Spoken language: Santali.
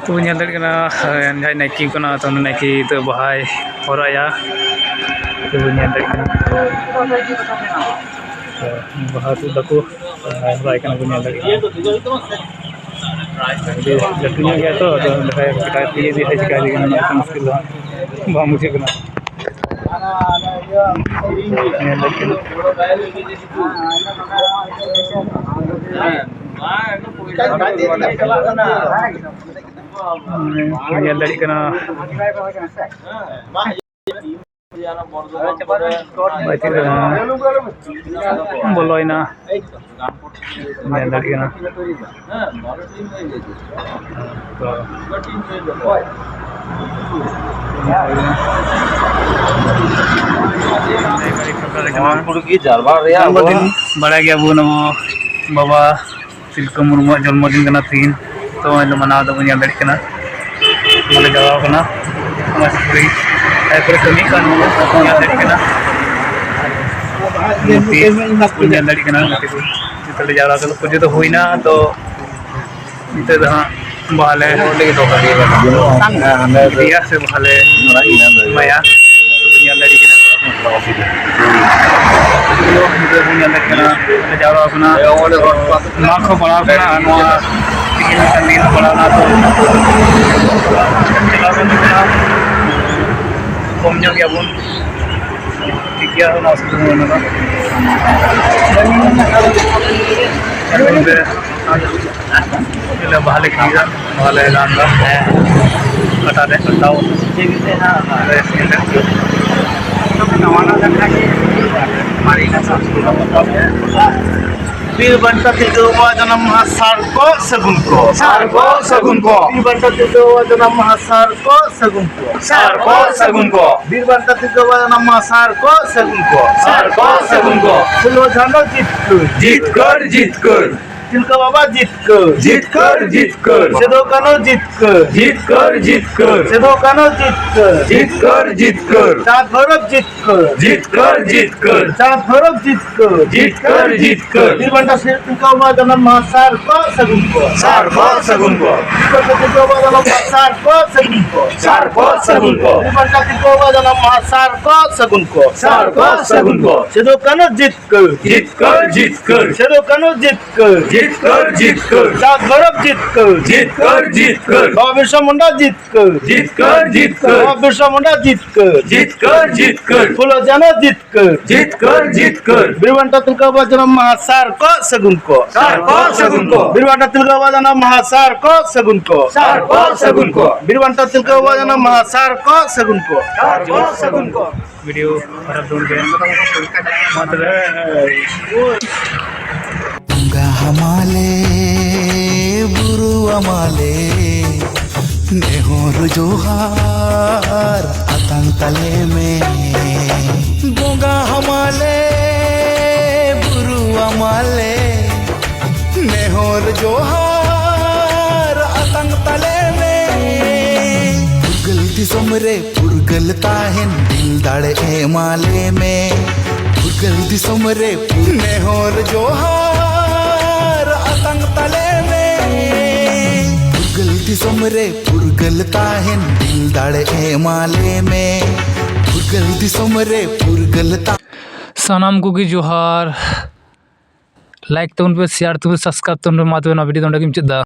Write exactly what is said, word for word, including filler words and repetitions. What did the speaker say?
ᱛᱚ ᱵᱚᱱ ᱧᱮᱞ ᱫᱟᱲᱮᱭᱟᱜ ᱠᱟᱱᱟ, ᱦᱮᱸ, ᱡᱟᱦᱟᱸᱭ ᱱᱟᱭᱠᱮ ᱠᱟᱱᱟ, ᱛᱚ ᱩᱱᱤ ᱱᱟᱭᱠᱮ ᱫᱚ ᱵᱟᱦᱟᱭ ᱦᱚᱨᱚᱜ ᱟᱭᱟ᱾ ᱛᱚ ᱵᱚᱱ ᱧᱮᱞ ᱫᱟᱲᱮᱭᱟᱜ ᱠᱟᱱᱟ, ᱵᱟᱦᱟ ᱛᱩᱫ ᱫᱟᱠᱚ, ᱵᱟᱦᱟᱭ ᱦᱚᱨᱚᱜ ᱟᱭ ᱠᱟᱱᱟ, ᱵᱚᱱ ᱧᱮᱞ ᱫᱟᱲᱮᱭᱟᱜ ᱠᱟᱱᱟ᱾ ᱟᱹᱰᱤ ᱞᱟᱹᱴᱩ ᱧᱚᱜ ᱜᱮᱭᱟ ᱛᱚ, ᱟᱫᱚ ᱚᱸᱰᱮ ᱠᱷᱟᱡ ᱪᱤᱠᱟ ᱛᱮ ᱤᱫᱤ ᱠᱷᱟᱡ ᱪᱤᱠᱟ ᱤᱫᱤ ᱜᱟᱱᱚᱜᱼᱟ, ᱚᱱᱟ ᱢᱤᱫᱴᱟᱝ ᱢᱩᱥᱠᱤᱞ ᱫᱚ ᱦᱟᱸᱜ ᱵᱟᱝ ᱵᱩᱡᱷᱟᱹᱜ ᱠᱟᱱᱟ᱾ ᱧᱮᱞ ᱫᱟᱲᱮᱭᱟᱜ ᱠᱟᱱᱟ᱾ ᱧᱮᱞ ᱫᱟᱲᱮᱭᱟᱜ ᱠᱟᱱᱟ᱾ ᱵᱟᱭ ᱴᱷᱤᱠ ᱠᱟᱱᱟ᱾ ᱵᱚᱞᱚᱭᱮᱱᱟ᱾ ᱧᱮᱞ ᱫᱟᱲᱮᱭᱟᱜ ᱠᱟᱱᱟ᱾ ᱛᱚ, ᱱᱚᱣᱟ ᱠᱚᱨᱮ ᱜᱮ ᱡᱟᱨᱣᱟ ᱨᱮᱭᱟᱜ ᱡᱚᱱᱢᱚᱫᱤᱱ, ᱟᱵᱚᱣᱟᱜ ᱵᱟᱲᱟᱭ ᱜᱮᱭᱟᱵᱚᱱ ᱟᱵᱚ ᱵᱟᱵᱟ ᱛᱤᱞᱠᱟᱹ ᱢᱩᱨᱢᱩᱣᱟᱜ ᱡᱚᱱᱢᱚ ᱫᱤᱱ ᱠᱟᱱᱟ ᱛᱤᱦᱤᱧ᱾ ᱛᱚ, ᱱᱚᱜᱼᱚᱭ ᱞᱮ ᱢᱟᱱᱟᱣ ᱫᱟᱵᱚᱱ, ᱧᱮᱞ ᱫᱟᱲᱮᱭᱟᱜ ᱠᱟᱱᱟ᱾ ᱵᱚᱞᱮ ᱡᱟᱣᱨᱟ ᱠᱟᱱᱟ᱾ ᱚᱱᱟ ᱥᱩᱠᱨᱤ ᱡᱟᱦᱟᱸᱭ ᱠᱚᱨᱮ ᱠᱟᱹᱢᱤ ᱠᱟᱱ ᱧᱮᱞ ᱫᱟᱲᱮᱭᱟᱜ ᱠᱟᱱᱟ᱾ ᱢᱩᱨᱛᱤ ᱠᱚ ᱧᱮᱞ ᱫᱟᱲᱮᱭᱟᱜ ᱠᱟᱱᱟ᱾ ᱜᱟᱛᱮ ᱠᱚ ᱡᱚᱛᱚ ᱞᱮ ᱡᱟᱣᱨᱟ ᱠᱟᱱᱟ, ᱯᱩᱡᱟᱹ ᱫᱚ ᱦᱩᱭᱱᱟ᱾ ᱛᱚ, ᱱᱤᱛᱚᱜ ᱫᱚ ᱦᱟᱸᱜ ᱵᱟᱦᱟ ᱞᱮ ᱤᱫᱤᱭᱟ ᱥᱮ ᱵᱟᱦᱟ ᱞᱮ ᱮᱢᱟᱭᱟ᱾ ᱧᱮᱞ ᱫᱟᱲᱮᱭᱟᱜ ᱠᱟᱱᱟ᱾ ᱧᱮᱞ ᱫᱟᱲᱮᱭᱟᱜ ᱠᱟᱱᱟ᱾ ᱡᱟᱣᱨᱟ ᱠᱟᱱᱟ᱾ ᱱᱚᱣᱟ ᱠᱚ ᱯᱟᱲᱟᱣ ᱠᱟᱱᱟ᱾ ᱱᱚᱣᱟ ᱛᱤᱠᱤᱱ ᱞᱮᱠᱟᱱ ᱫᱤᱱ ᱯᱟᱲᱟᱣ ᱠᱟᱱᱟ᱾ ᱛᱚ, ᱪᱟᱞᱟᱣ ᱠᱟᱱ ᱛᱟᱵᱚᱱᱟ᱾ ᱠᱚᱢ ᱧᱚᱜ ᱜᱮᱭᱟᱵᱚᱱ᱾ ᱴᱷᱤᱠ ᱜᱮᱭᱟ, ᱚᱱᱟ ᱚᱥᱩᱵᱤᱫᱷᱟ ᱵᱟᱹᱱᱩᱜᱼᱟ᱾ ᱮᱠᱫᱚᱢ ᱛᱮ ᱪᱮᱫ ᱞᱮ ᱵᱟᱦᱟ ᱞᱮ ᱠᱤᱨᱤᱧᱟ, ᱵᱟᱦᱟ ᱞᱮ ᱜᱟᱱ ᱮᱫᱟ᱾ ᱦᱮᱸ᱾ ᱠᱟᱴᱟ ᱨᱮ ᱠᱟᱴᱟᱣ᱾ ᱵᱤᱨ ᱵᱟᱱᱴᱟ ᱛᱤᱞᱠᱟᱹ ᱵᱟᱵᱟᱣᱟᱜ ᱡᱟᱱᱟᱢ ᱢᱟᱦᱟ ᱥᱟᱨ ᱠᱚ ᱥᱟᱹᱜᱩᱱ ᱠᱚ᱾ ᱥᱟᱨ ᱠᱚ ᱥᱟᱹᱜᱩᱱ ᱠᱚ᱾ ᱵᱤᱨ ᱵᱟᱱᱴᱟ ᱛᱤᱞᱠᱟᱹ ᱵᱟᱵᱟᱣᱟᱜ ᱡᱟᱱᱟᱢ ᱢᱟᱦᱟ ᱥᱟᱨ ᱠᱚ ᱥᱟᱹᱜᱩᱱ ᱠᱚ᱾ ᱥᱟᱨ ᱠᱚ ᱥᱟᱹᱜᱩᱱ ᱠᱚ᱾ ᱵᱤᱨ ᱵᱟᱱᱴᱟ ᱛᱤᱞᱠᱟᱹ ᱵᱟᱵᱟᱣᱟᱜ ᱡᱟᱱᱟᱢ ᱢᱟᱦᱟ ᱥᱟᱨ ᱠᱚ ᱥᱟᱹᱜᱩᱱ ᱠᱚ᱾ ᱥᱟᱨ ᱠᱚ ᱥᱟᱹᱜᱩᱱ ᱠᱚ᱾ ᱯᱷᱩᱞᱳ ᱡᱷᱟᱱᱳ ᱡᱤᱛᱠᱟᱹᱨ᱾ ᱡᱤᱛᱠᱟᱹᱨ ᱡᱤᱛᱠᱟᱹᱨ᱾ ᱛᱤᱞᱠᱟᱹ ᱵᱟᱵᱟ ᱡᱤᱛᱠᱟᱹᱨ᱾ ᱡᱤᱛᱠᱟᱹᱨ ᱡᱤᱛᱠᱟᱹᱨ᱾ ᱥᱤᱫᱩ ᱠᱟᱹᱱᱦᱩ ᱡᱤᱛᱠᱟᱹᱨ᱾ ᱡᱤᱛᱠᱟᱹᱨ ᱡᱤᱛᱠᱟᱹᱨ᱾ ᱥᱤᱫᱩ ᱠᱟᱹᱱᱦᱩ ᱡᱤᱛᱠᱟᱹᱨ᱾ ᱡᱤᱛᱠᱟᱹᱨ ᱡᱤᱛᱠᱟᱹᱨ᱾ ᱪᱟᱸᱫᱽ ᱵᱷᱳᱭᱨᱳᱵ ᱡᱤᱛᱠᱟᱹᱨ᱾ ᱡᱤᱛᱠᱟᱹᱨ ᱡᱤᱛᱠᱟᱹᱨ᱾ ᱪᱟᱸᱫᱽ ᱵᱷᱳᱭᱨᱳᱵ ᱡᱤᱛᱠᱟᱹᱨ᱾ ᱡᱤᱛᱠᱟᱹᱨ ᱡᱤᱛᱠᱟᱹᱨ᱾ ᱵᱤᱨ ᱵᱟᱱᱴᱟ ᱥᱤᱫᱩ ᱠᱟᱹᱱᱦᱩ ᱡᱟᱱᱟᱢ ᱢᱟᱦᱟ ᱥᱟᱨ ᱠᱚ ᱥᱟᱹᱜᱩᱱ ᱠᱚ᱾ ᱥᱟᱨ ᱠᱚ ᱥᱟᱹᱜᱩᱱ ᱠᱚ᱾ ᱥᱟᱨ ᱠᱚ ᱥᱟᱹᱜᱩᱱ ᱠᱚ᱾ ᱥᱟᱨ ᱠᱚ ᱥᱟᱹᱜᱩᱱ ᱠᱚ᱾ ᱵᱤᱨ ᱵᱟᱱᱴᱟ ᱛᱤᱞᱠᱟᱹ ᱵᱟᱵᱟ ᱡᱟᱱᱟᱢ ᱢᱟᱦᱟ ᱥᱟᱨ ᱠᱚ ᱥᱟᱹᱜᱩᱱ ᱠᱚ᱾ ᱥᱟᱨ ᱠᱚ ᱥᱟᱹᱜᱩᱱ ᱠᱚ᱾ ᱥᱤᱫᱩ ᱠᱟᱹᱱᱦᱩ ᱡᱤᱛᱠᱟᱹᱨ᱾ ᱡᱤᱛᱠᱟᱹᱨ ᱡᱤᱛᱠᱟᱹᱨ᱾ ᱥᱤᱫᱩ ᱠᱟᱹᱱᱦᱩ ᱡᱤᱛᱠᱟᱹᱨ᱾ ᱡᱤᱛᱠᱟᱹᱨ ᱡᱤᱛᱠᱟᱹᱨ᱾ ᱪᱟᱸᱫ ᱵᱷᱟᱭᱨᱚᱵ ᱡᱤᱛᱠᱟᱹᱨ᱾ ᱡᱤᱛᱠᱟᱹᱨ ᱡᱤᱛᱠᱟᱹᱨ᱾ ᱵᱟᱵᱟ ᱵᱤᱨᱥᱟ ᱢᱩᱱᱰᱟ ᱡᱤᱛᱠᱟᱹᱨ᱾ ᱡᱤᱛᱠᱟᱹᱨ ᱡᱤᱛᱠᱟᱹᱨ᱾ ᱵᱟᱵᱟ ᱵᱤᱨᱥᱟ ᱢᱩᱱᱰᱟ ᱡᱤᱛᱠᱟᱹᱨ᱾ ᱡᱤᱛᱠᱟᱹᱨ ᱡᱤᱛᱠᱟᱹᱨ᱾ ᱯᱷᱩᱞᱳ ᱡᱷᱟᱱᱳ ᱡᱤᱛᱠᱟᱹᱨ᱾ ᱡᱤᱛᱠᱟᱹᱨ ᱡᱤᱛᱠᱟᱹᱨ᱾ ᱵᱤᱨ ᱵᱟᱱᱴᱟ ᱛᱤᱞᱠᱟᱹ ᱵᱟᱵᱟ ᱡᱟᱱᱟᱢ ᱢᱟᱦᱟ ᱥᱟᱨ ᱠᱚ ᱥᱟᱹᱜᱩᱱ ᱠᱚ᱾ ᱥᱟᱨ ᱠᱚ ᱥᱟᱹᱜᱩᱱ ᱠᱚ᱾ ᱵᱤᱨ ᱵᱟᱱᱴᱟ ᱛᱤᱞᱠᱟᱹ ᱵᱟᱵᱟ ᱡᱟᱱᱟᱢ ᱢᱟᱦᱟ ᱥᱟᱨ ᱠᱚ ᱥᱟᱹᱜᱩᱱ ᱠᱚ᱾ ᱥᱟᱨ ᱠᱚ ᱥᱟᱹᱜᱩᱱ ᱠᱚ᱾ ᱵᱤᱨ ᱵᱟᱱᱴᱟ ᱛᱤᱞᱠᱟᱹ ᱵᱟᱵᱟ ᱡᱟᱱᱟᱢ ᱢᱟᱦᱟ ᱥᱟᱨ ᱠᱚ ᱥᱟᱹᱜᱩᱱ ᱠᱚ᱾ ᱥᱟᱨ ᱠᱚ ᱥᱟᱹᱜᱩᱱ ᱠᱚ᱾ ᱵᱷᱤᱰᱤᱭᱳ ᱠᱷᱟᱨᱟᱯ ᱫᱚ ᱩᱱᱤ ᱜᱮ᱾ ᱢᱟ ᱛᱚᱵᱮ᱾ ᱵᱚᱸᱜᱟ ᱦᱟᱢᱟᱞᱮ, ᱵᱩᱨᱩ ᱟᱢᱟᱞᱮ, ᱱᱮᱦᱚᱨ ᱡᱚᱦᱟᱨ ᱟᱛᱟᱝ ᱛᱟᱞᱮ ᱢᱮ᱾ ᱵᱚᱸᱜᱟ ᱦᱟᱢᱟᱞᱮ, ᱵᱩᱨᱩ ᱟᱢᱟᱞᱮ, ᱱᱮᱦᱚᱨ ᱡᱚᱦᱟᱨ ᱟᱛᱟᱝ ᱛᱟᱞᱮ ᱢᱮ᱾ ᱯᱷᱩᱨᱜᱟᱹᱞ ᱫᱤᱥᱚᱢ ᱨᱮ ᱯᱷᱩᱨᱜᱟᱹᱞ ᱛᱟᱦᱮᱱ ᱫᱤᱞ ᱫᱟᱲᱮ ᱮᱢᱟᱞᱮ ᱢᱮ᱾ ᱯᱷᱩᱨᱜᱟᱹᱞ ᱫᱤᱥᱚᱢ ᱨᱮ ᱱᱮᱦᱚᱨ ᱡᱚᱦᱟᱨ ᱟᱛᱟᱝ ᱛᱟᱞᱮ ᱢᱮ᱾ ᱯᱷᱩᱨᱜᱟᱹᱞ ᱫᱤᱥᱚᱢ ᱨᱮ ᱯᱷᱩᱨᱜᱟᱹᱞ ᱛᱟᱦᱮᱱ ᱫᱤᱞ ᱫᱟᱲᱮ ᱮᱢᱟᱞᱮ ᱢᱮ᱾ ᱯᱷᱩᱨᱜᱟᱹᱞ ᱫᱤᱥᱚᱢ ᱨᱮ ᱯᱷᱩᱨᱜᱟᱹᱞ ᱛᱟᱦᱮᱱ ᱥᱟᱱᱟᱢ ᱠᱚᱜᱮ ᱡᱚᱦᱟᱨ᱾ ᱞᱟᱭᱤᱠ ᱛᱟᱵᱚᱱ ᱯᱮ, ᱥᱮᱭᱟᱨ ᱛᱟᱵᱚᱱ ᱯᱮ, ᱥᱟᱵᱥᱠᱨᱟᱭᱤᱵ ᱛᱟᱵᱚᱱ ᱯᱮ᱾ ᱢᱟ ᱛᱚᱵᱮ ᱱᱚᱣᱟ ᱵᱷᱤᱰᱤᱭᱳ ᱫᱚ ᱚᱸᱰᱮ ᱜᱮ ᱢᱩᱪᱟᱹᱫ ᱫᱟ᱾